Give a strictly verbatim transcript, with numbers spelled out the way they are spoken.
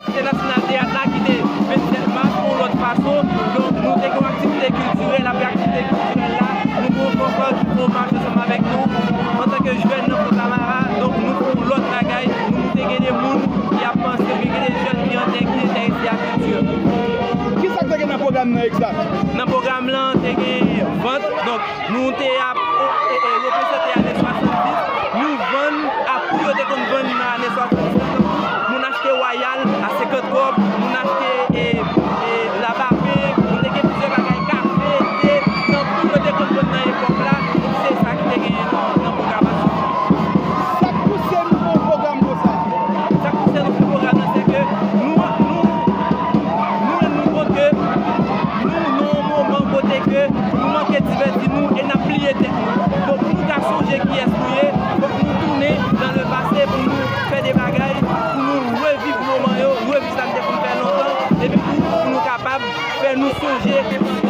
Entènasyonal teyat la ki te vennsèt mas pou yon lòt fason. Donk, nou te gen yon aktivite kiltirèl, apre aktivite kiltirèl la, nou gen yon konfè ki fè omaj ansanm avèk nou, antanke jèn nan Fontamara. Donk, nou fè yon lòt bagay, nou te gen de moun ki ap panse, gen de jèn ki enterese ak kilti. Kisa k te gen nan pwogram nan egzak? Nan pwogram lan, te gen vant, donk, nou te ap e, e, reprezante ane swasanndis, nou vann a pri yo te konn vann nan ane swasanndis lan, tankou moun achte wayal a senkant kòb, moun achte e, e, labapen, nou te gen plizyè bagay, kafe, te, nan pri yo te konn vann nan epòk la, donk se sa ki te genyen nan, nan pwogramasyon. Sa k pouse nou fè yon pwogram konsa? Sa k pouse nou fè pwogram nan, se ke nou, nou, nou rann nou kont ke nou nan yon moman kote ke nou manke divèti nou e n ap bliye tèt nou. Donk, pou nou ka sonje kiyès nou ye, fòk nou tounen nan le pase pou nou fè de bagay, pou nou reviv moman yo, reviv sa n te konn fè lontan, epi tou pou nou kapab fè nou sonje